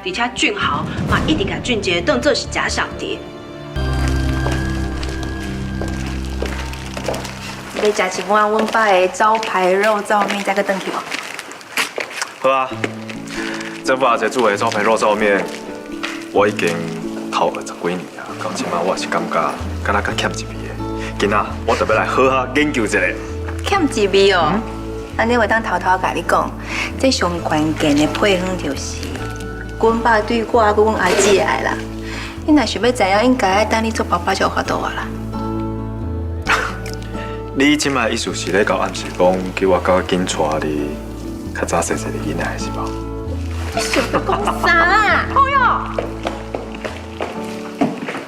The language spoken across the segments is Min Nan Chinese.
而且俊豪嘛一直共俊傑當做是假想敵。你欲食一碗阮爸的招牌肉燥麵，再閣轉去無？好啊，政府阿姐煮的招牌肉燥麵，我已經頭學十幾年啊，到這馬我也是感覺敢若較欠一味的。今仔我特別來好好研究一下。欠一味哦，按呢我會當偷偷共你講，這上關鍵的配方就是，阮爸對我佮阮阿姊的愛啦。你若想欲知影，應該愛等你做爸爸才有法度啊啦。你這擺意思是咧共我暗示講，叫我較緊帶你較早生一个囡仔是無？你想欲講啥啊？哎喲！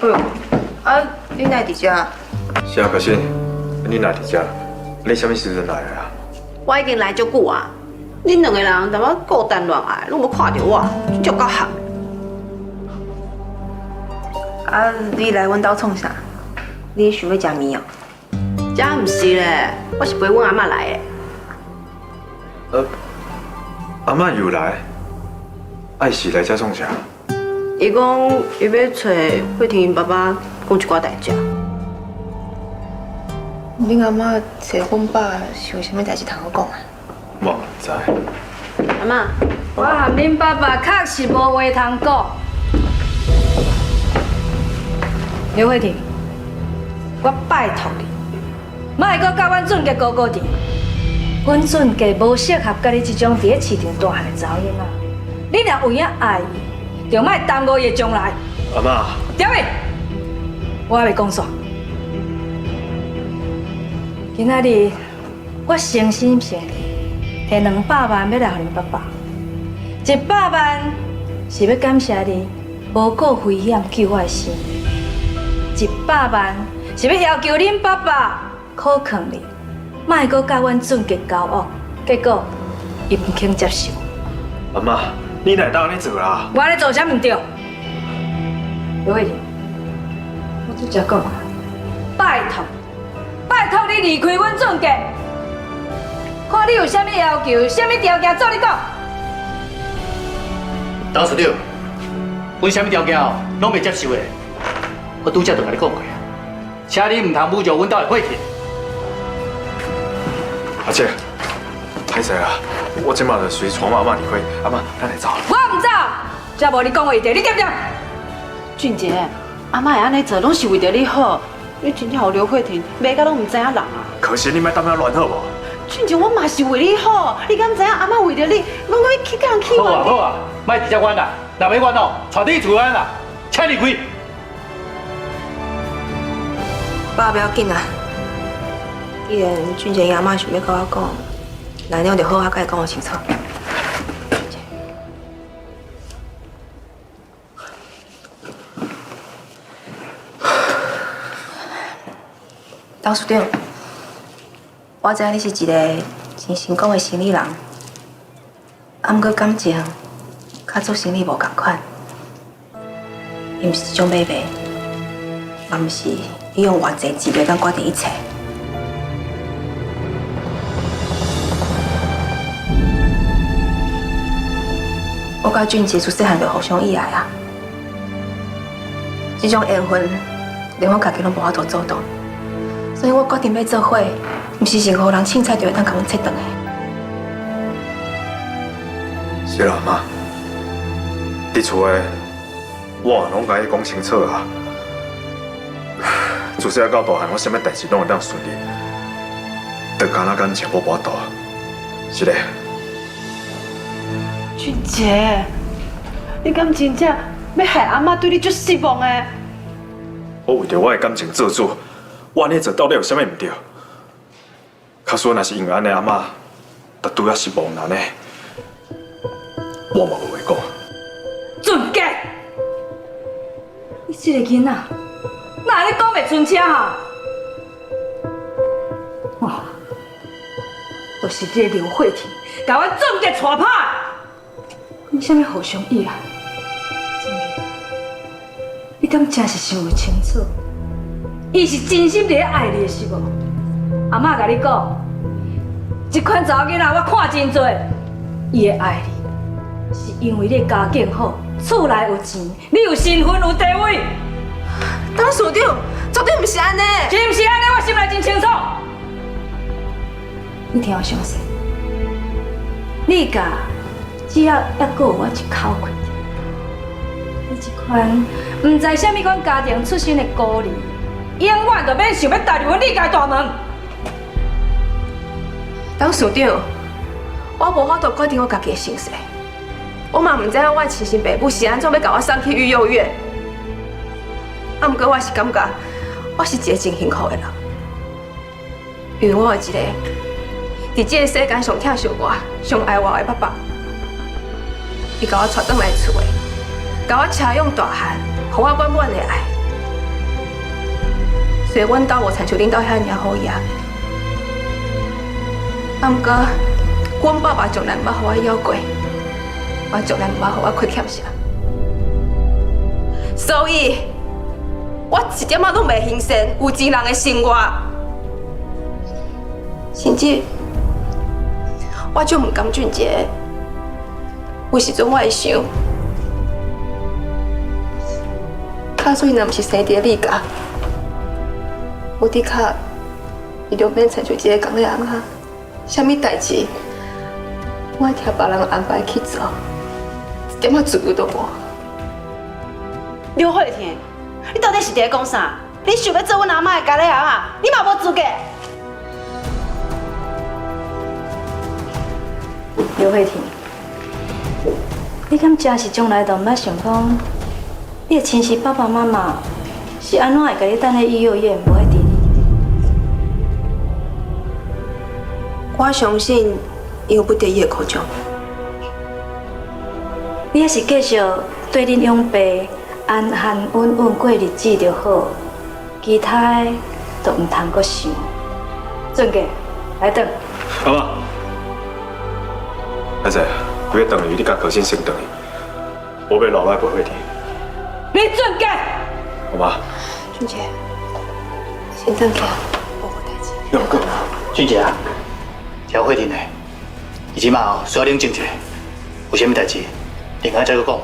哎喲，啊，你哪會佇遮？是啊，可是你哪佇遮？你啥物時陣來的啊？我已經來足久啊！恁兩个人淡薄孤單亂愛，攏無看著我，真正夠喊。啊，你來阮兜創啥？你想欲食麵哦？這毋是咧，我是陪阮阿嬤來的。阿嬤又來？愛是來遮創啥？伊講伊欲揣慧婷𪜶爸爸講一寡代誌。恁阿嬤揣阮爸是有啥物代誌通好講啊？我毋知。阿嬤，我和恁爸爸確實無話通講。劉慧婷，我拜託你，莫閣佮阮俊傑勾勾佇。阮俊傑無適合佮你這種佇咧市場大漢的查某囡仔。你若有影愛伊，就莫耽誤伊的將來。阿嬤，點去？我猶未講煞。今仔日我誠心誠意提200萬欲來予恁爸爸，100萬是欲感謝你無顧危險救我的生命，100萬是欲要求恁爸爸苦勸你，莫閣佮阮俊傑交往。結果伊毋肯接受。阿嬤，你哪會當按呢做啦？我按呢做啥毋對？劉慧婷，我拄才講啊，拜託，拜託你離開阮俊傑，看你有啥物要求，啥物條件，做你講。董事長，阮啥物條件哦，攏袂接受的。我拄才就共你講過啊，請你毋通侮辱阮兜的慧婷。阿姐，歹勢啦，我這馬就隨帶阿嬤離開，阿嬤，咱來走。我毋走，這無你講話的，你對毋對？俊傑，阿嬤會按呢做，攏是為著你好。你真正予劉慧婷罵甲攏毋知影人啊！可是你莫當遐亂好無？俊傑，我嘛是為你好，你敢知影阿嬤為著你，攏去共人起好啊好啊，莫佇遮冤啦，若欲冤哦，帶你去厝冤啦，請離開。爸不要緊啊，既然俊傑伊阿嬤想欲佮我講，那你就好好共伊講清楚。董事長，我知影你是一個真成功的生意人，啊，毋過感情佮做生意無仝款，伊毋是一種買賣，嘛毋是你用偌濟錢就當決定一切。我佮俊傑自細漢就互相意愛啊，這種緣分連我家己攏無法度阻擋。所以我決定欲做伙，毋是任何人凊彩就會當共阮切斷的。是啦，媽，佇厝的我攏共伊講清楚啊。自細到大漢，我啥物代誌攏會當順利，就干焦感情我無法度。是咧。俊傑，你敢真正欲害阿嬤對你足失望的？我為著我的感情做主。我按呢做到底有啥物毋對？假使若是因為按呢，阿嬤就拄仔失望按呢，我嘛無話講。俊傑，你這個囡仔，哪按呢講袂順車哈？哦，就是這個劉慧婷，共阮俊傑帶跑。你啥物互相依賴？俊傑，你敢真是想袂清楚？伊是真心佇咧愛你的是無？阿嬤共你講，這款查某囡仔我看真濟，伊會愛你，是因為你的家境好，厝內有錢，你有身份有地位。董事長，絕對毋是按呢。是毋是按呢？我心內真清楚。你聽我詳細，你家只要猶閣有我一口氣，你這款毋知啥物款家庭出身的孤兒，永遠就免想欲踏入阮李家大門。董事長，我無法度決定我家己的身世，我嘛毋知影我的親生爸母是按怎欲共我送去育幼院。啊，毋過我是感覺我是一個真幸福的人，因為我有一個佇這個世間上疼惜我、上愛我的爸爸，伊共我帶轉來厝的，共我車養大漢，予我滿滿的愛。雖然阮兜無親像恁兜遐爾好額，啊，毋過阮爸爸從來毋捌予我枵過，嘛從來毋捌予我虧欠啥，所以，我一點仔攏袂欣羨有錢人的生活，甚至我足毋甘俊傑。有時陣我會想，假使伊若毋是生佇李家，無的確，伊就免親像一个工的翁仔，啥物代誌，我愛聽別人安排去做，一點仔自由都無。劉慧婷，你到底是佇咧講啥？你想欲做阮阿嬤的家咧翁仔？你嘛無資格。劉慧婷，你敢真是從來都毋捌想講，你的親生爸爸媽媽是按怎會共你等咧育幼院，無愛佇你？我相信伊有不得已的苦衷。你抑是繼續對恁養爸安安穩穩過日子就好，其他的都毋通閣想。俊傑，來轉。阿媽，阿姐，規个轉去，你共可心先轉去，我欲留來陪慧婷。你俊傑，阿媽，俊傑，先轉去，我無代誌。兩個，俊傑啊，聽慧婷的，伊這馬哦需要冷靜一下，有啥物代誌，另外再閣講。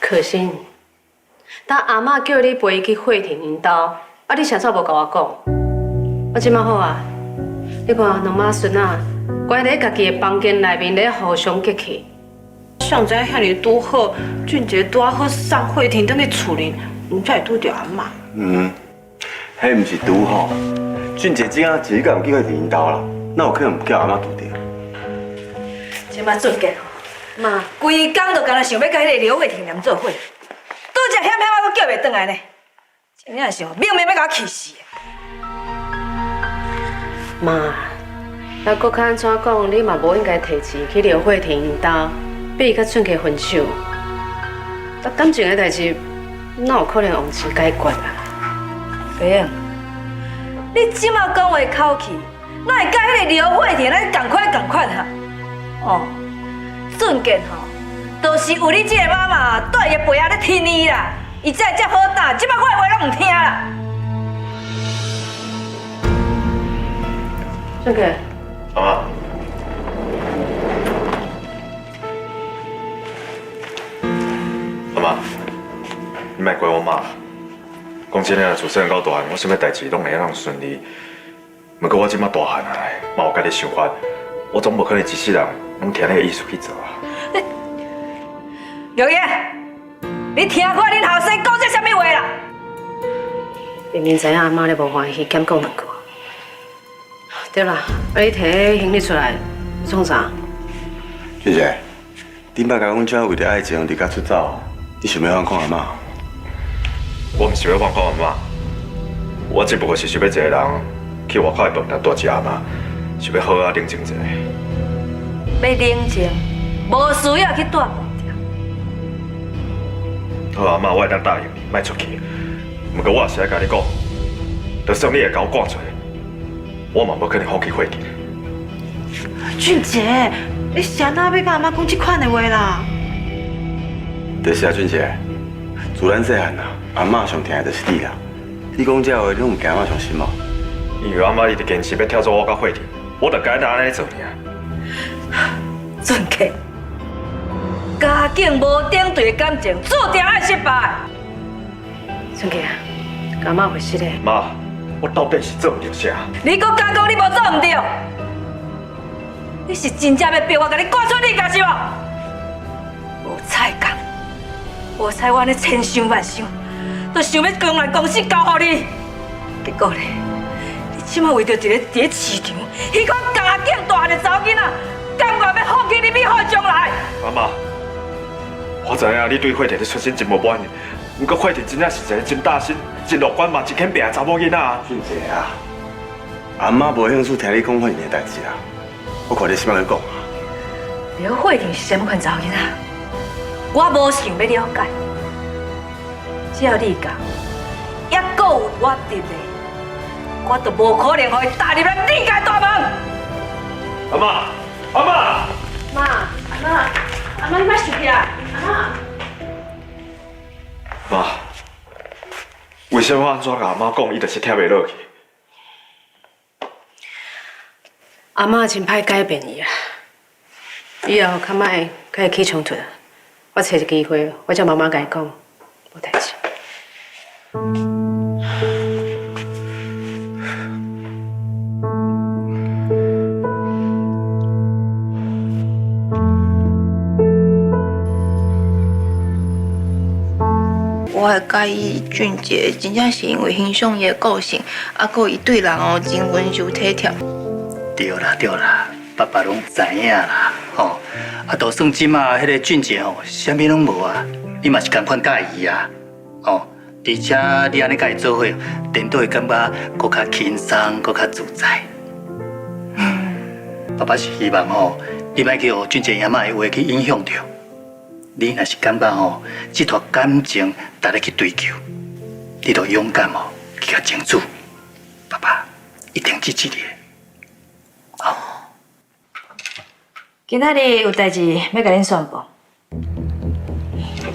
可心，當阿嬤叫你陪伊去慧婷𪜶兜，啊，你啥物無共我講？我這馬好啊，你看兩媽孫仔，關佇家己的房間內面咧互相激氣。誰知影遐爾拄好，俊傑拄好送慧婷轉去厝裡，毋才會拄著阿嬤。嗯，彼毋是拄好，俊傑這工是共去慧婷𪜶兜啦，哪有可能叫阿嬤拄著？這馬俊傑吼，媽，規工就干焦想欲共彼个劉慧婷黏做伙，拄才險險仔閣叫袂轉來呢，真正是明明欲共我氣死的。媽，那閣較按怎講，你嘛無應該提錢去劉慧婷𪜶兜，逼伊佮俊傑分手。啊，感情的代誌，哪有可能用錢解決啊？白英，你這馬講話口氣，哪會佮彼个劉慧婷咱仝款仝款哈？哦，俊傑吼，就是有你這個媽媽蹛伊背後咧挺伊啦，伊才會這好膽。這馬我的話攏毋聽啦。俊傑，阿媽，阿媽，你莫怪我媽。講真的，自細漢到大漢，我啥物代誌攏會當順利。毋過我這馬大漢啊，嘛有家己想法，我總無可能一世人攏聽你的意思去做啊。劉爺，你聽看恁後生講這啥物話啦？明明知影阿媽咧無歡喜，敢講兩句。對啦，啊你提行李出來，創啥？俊傑，頂擺共阮這為著愛情離家出走，你想欲反抗阿嬤？我毋是欲反抗阿嬤，我只不過是想欲一個人去外口的飯店蹛一暗仔，想欲好好冷靜一下。欲冷靜，無需要去蹛飯店。好，阿嬤，我會當答應你，莫出去。毋過我也是愛共你講，就算你會共我趕出去，我嘛無可能放棄慧婷。俊傑，你是按怎欲佮阿媽講這款的話啦？就是啊，俊傑，自咱細漢啊，阿嬤上疼的就是你啦。你講這話，你攏毋驚阿嬤傷心無？因為阿媽一直堅持欲拆散我佮慧婷，我就該按呢做爾。俊傑，家境無頂對的感情，注定愛失敗。俊傑啊，佮阿媽回事咧。媽，我到底是做毋著啥？你閣敢講你無做毋著？你是真正欲逼我共你趕出你家是無？無彩工，無彩我按呢千想萬想，都想欲將來公司交予你，結果咧，你這馬為著一个佇咧市場，彼款家境大漢的查某囡仔，甘願欲放棄你美好的將來？阿媽，我知影你對慧婷的出身真無滿意，毋過慧婷真正是一个真大心、真樂觀嘛，真肯拚的查某囡仔啊。俊傑啊，阿媽無興趣聽你講慧婷的代誌啦。我看你是欲按怎講啊？劉慧婷是啥物款查某囡仔？我無想欲了解。只要你講，猶閣有我佇咧，我就無可能予伊踏入咱李家大門。阿媽，阿媽，媽，阿媽，阿媽，你莫生氣啊！阿媽，媽，為啥物我按怎共阿媽講，伊就是聽袂落去？阿媽真歹改變伊啊！以後較莫共伊起衝突。我揣一個機會，我才慢慢共伊講，無代誌。我會佮意俊傑，真正是因為欣賞伊的個性，啊，閣伊對人哦真溫柔體貼。對啦對啦，爸爸攏知影啦，吼！啊，就算這馬彼个俊傑吼，啥物攏無啊，你嘛是仝款佮意伊啊，吼！而且你按呢佮伊做伙，顛倒會感覺閣較輕鬆，閣較自在。爸爸是希望吼，你莫去予俊傑伊媽的話去影響著。你若是感覺吼，這段感情值得去追求，你就勇敢哦去共爭取。爸爸一定支持你的。好。今仔日有代誌欲共恁宣布。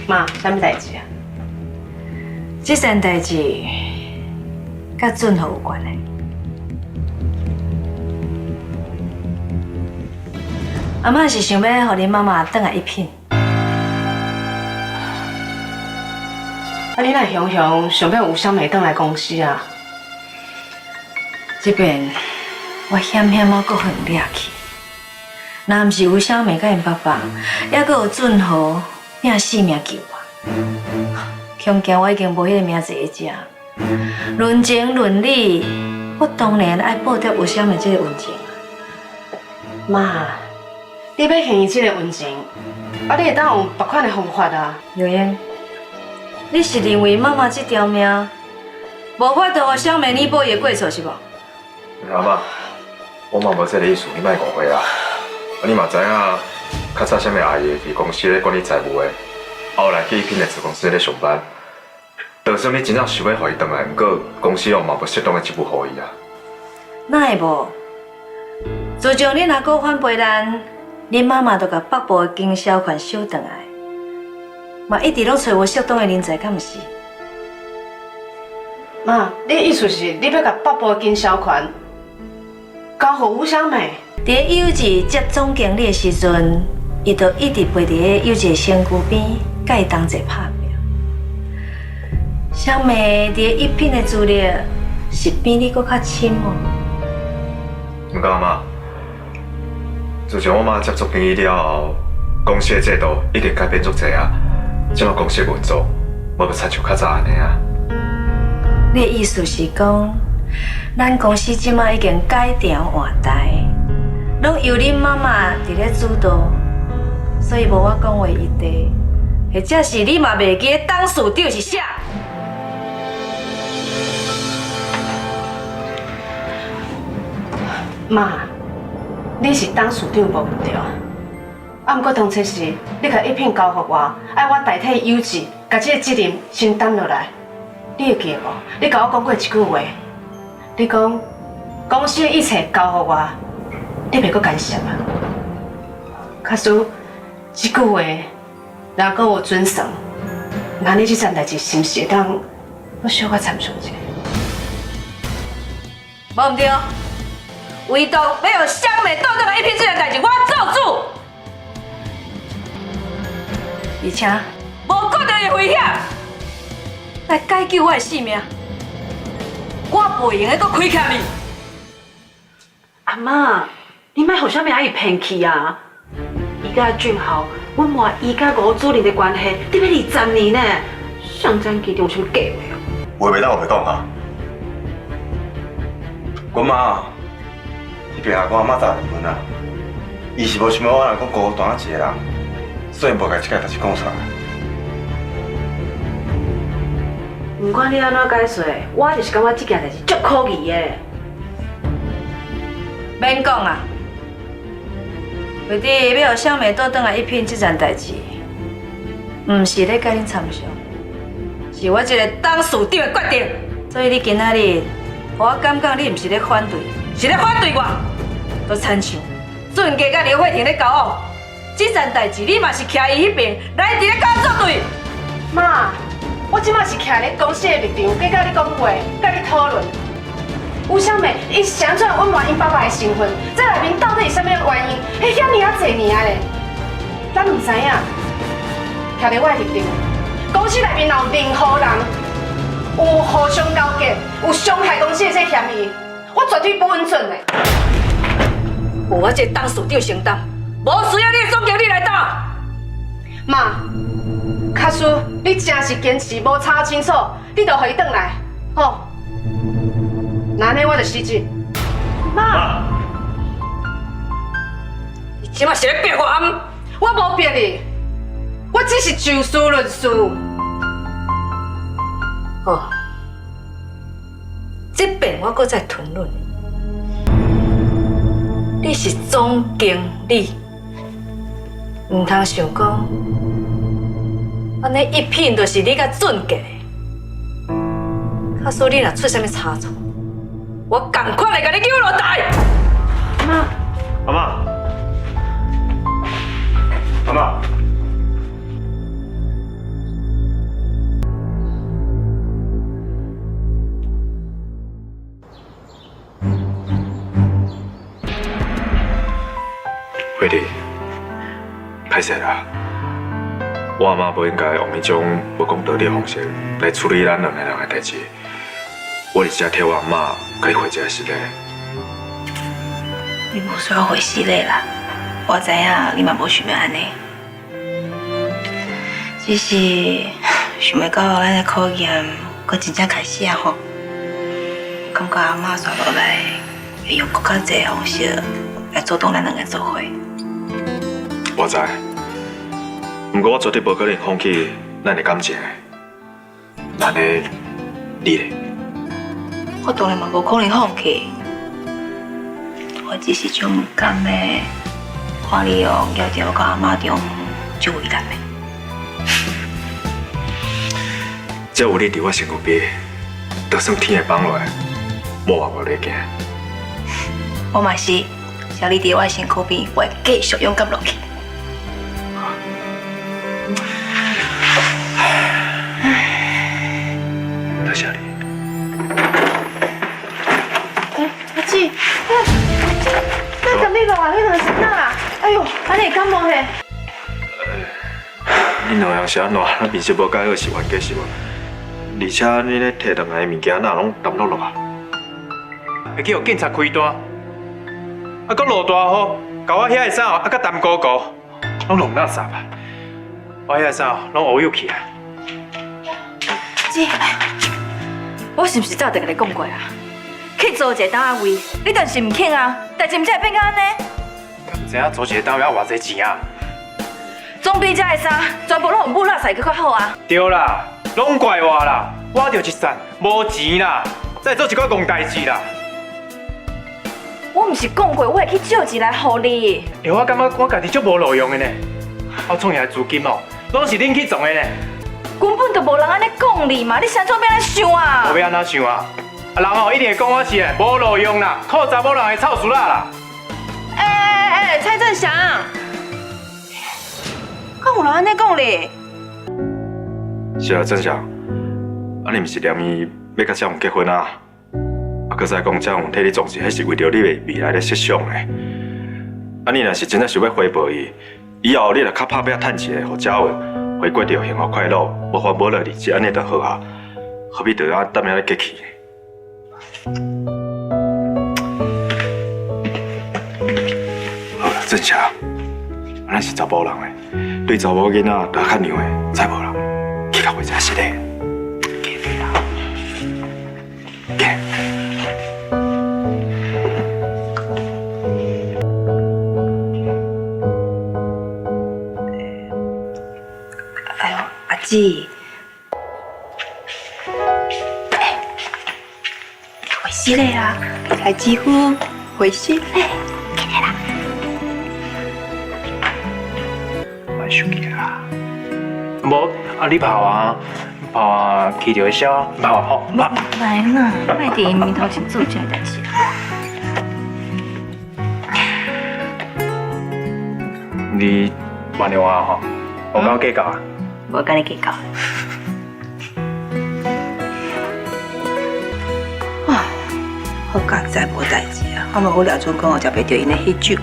媽，啥物代誌啊？這件代誌佮俊豪有關係。阿嬤是想欲予恁媽媽轉來一品。啊，你哪會雄雄想欲吳小美轉來公司啊？這邊我險險仔閣予掠去，若毋是吳小美佮𪜶爸爸，猶閣有俊豪拼性命救我，恐驚我已經無彼个名坐佇遮。論情論理，我當然愛報答吳小美這个恩情。媽，你欲還伊這个恩情，啊，你會當用別款的方法啊。玉英，你是認為媽媽這條命無法度予小美彌補伊的過錯是無？阿媽，我嘛無這个意思，你莫誤會啊。啊，你嘛知影，較早啥物阿姨佇公司咧管理財務的，後來去一品的子公司咧上班。就算你真正想欲予伊轉來，毋過公司哦嘛無適當的職務予伊啊。哪會無？自從恁阿哥反背咱，恁媽媽就共北部的經銷權收轉來，嘛一直攏揣無適當的人才，敢毋是？媽，你的意思是，你欲共北部的經銷權交予吳小美？佇咧幼稚接總經理的時陣，伊就一直陪佇咧幼稚的身軀邊，佮伊同齊拍拚。小美佇咧一品的資歷是比你閣較深哦。毋過阿媽，自從我媽接總經理了後，公司的制度已經改變足濟啊。這馬公司運作，無閣親像較早按呢啊。你的意思是講，咱公司這馬已經改朝換代，攏由恁媽媽佇咧主導，所以無我講話餘地，或者是你嘛袂記得董事長是啥？媽，你是董事長無毋對，啊，毋過當初時你共一品交予我，愛我代替有志，共這个責任承擔落來，你會記得無？你共我講過一句話，你講公司的一切交予我，你袂閣干涉啊。假使這句話若閣有準算，那你這件代誌是毋是會當閣小可參詳一下？無毋對，唯獨欲予香美倒轉來一拼這件代誌，我做主。而且無顧著伊危險來解救我的性命，我袂用得閣虧欠伊。阿媽，你莫予啥物阿伊騙去啊！伊佮俊豪，阮瞞伊佮吳主任的關係，得欲20年呢，誰知其中有啥物假話？話袂當予白講啊！阮媽伊病下阮阿媽早離婚啊，伊是無想欲我若閣孤單一個人，所以無共這件代誌講出來。毋管你按怎解釋，我就是感覺這件代誌足可疑的。免講啊，為佇欲予小妹倒轉來一拼這件代誌，毋是咧共恁參詳，是我這個董事長的決定。所以你今仔日，予我感覺你毋是咧反對，是咧反對我。都親像俊傑佮劉慧婷咧交往，這件代誌你嘛是徛伊彼邊來佇咧共我作對。媽，我這馬是徛咧公司的立場，佮佮你講話，佮你討論。吳小美，伊是按怎隱瞞𪜶爸爸的身份？這內面到底是啥物原因？彼遐爾仔濟年啊咧，咱毋知影。徛佇我的立場，公司內面若有任何人有互相勾結、有傷害公司的這嫌疑，我絕對不允准的。有我這個董事長承擔，無需要你的總經理來擔。媽，假使你真是堅持無查清楚，你就予伊轉來，吼。那按呢我就辭職。媽，你這馬是咧逼我毋？我無逼你，我只是就事論事。哦，這遍我閣再吞忍。你是總經理，毋通想講，按呢一品就是你佮俊傑的。假使你若出啥物差錯，我仝款會共你揪落台。媽，阿媽，阿媽。慧玲，歹勢啦，我阿媽無應該用彼種無講道理的方式來處理咱兩个人的代誌。我佇遮替我阿媽共伊回一个失禮。你無需要回失禮啦，我知影你嘛無想欲按呢，只是想袂到咱的考驗閣真正開始啊吼！感覺阿媽煞落來會用閣較濟方式來阻擋咱兩个做伙。我知，毋過我絕對無可能放棄咱的感情。那呢，你咧？我當然嘛無可能放棄，我只是足毋甘的，看你哦，徛佇我佮阿媽中足為難的。只要有你佇我身軀邊，就算天會崩落來，我嘛無咧驚。我嘛是，只要你佇我身軀邊，我會繼續勇敢落去。多謝你。欸，阿姊，那敢你落啊？你兩個是哪啦？哎呦，按呢會感冒嘿？恁兩個人是按怎？咱面色無改好是冤家是無？而且你咧提轉來的物件，哪攏澹漉漉啊？會去予警察開單，啊，閣落大雨，共我遐的衫啊，閣澹糊糊，攏弄垃圾啊！我遐的衫攏烏有去啊！姊，我是毋是早就共你講過啊？去租一个單位，你就是毋肯啊！代誌毋才會變到按呢。敢毋知影租一个單位要偌濟錢啊？總比這的衫全部攏予母垃圾閣較好啊！對啦，攏怪我啦，我就是散，無錢啦，再做一寡戇代誌啦。我毋是講過我會去借錢來予你？欸，我感覺我家己足無路用的呢。我創業的資金哦，攏是恁去創的呢。根本就無人按呢講你嘛，你啥怎欲按呢想啊？我欲按怎想啊？啊人哦一定會講我是無路用啦，靠查某人的臭俗仔啦。欸欸欸，蔡振祥，敢有人按呢講你？是啊，振祥，啊你毋是念伊欲佮嘉雲結婚啊？啊，閣再講嘉雲替你創事，彼是為著你的未來咧設想的。啊，你若是真正想欲回報伊，以後你若較拍拼趁錢，予嘉雲會過著幸福快樂、無煩無惱的日子，按呢就好啊，何必著愛踮遐咧激氣？好啦，振祥，咱是查埔人的，對查某囡仔著較娘的，知無啦？去共話一下實的，去啦，去。哎呦，阿姊，欸，回失禮啊，來支付回失禮，起來啦。莫生氣啦，無啊你跑啊，跑啊，去著會痟啊，跑啊吼，跑。來啦，莫佇伊面頭前做這代誌。你原諒我吼，無共我計較啊。無共你計較。啊，好佳哉無代誌啊！我嘛好廖主講，我食袂著𪜶的喜酒。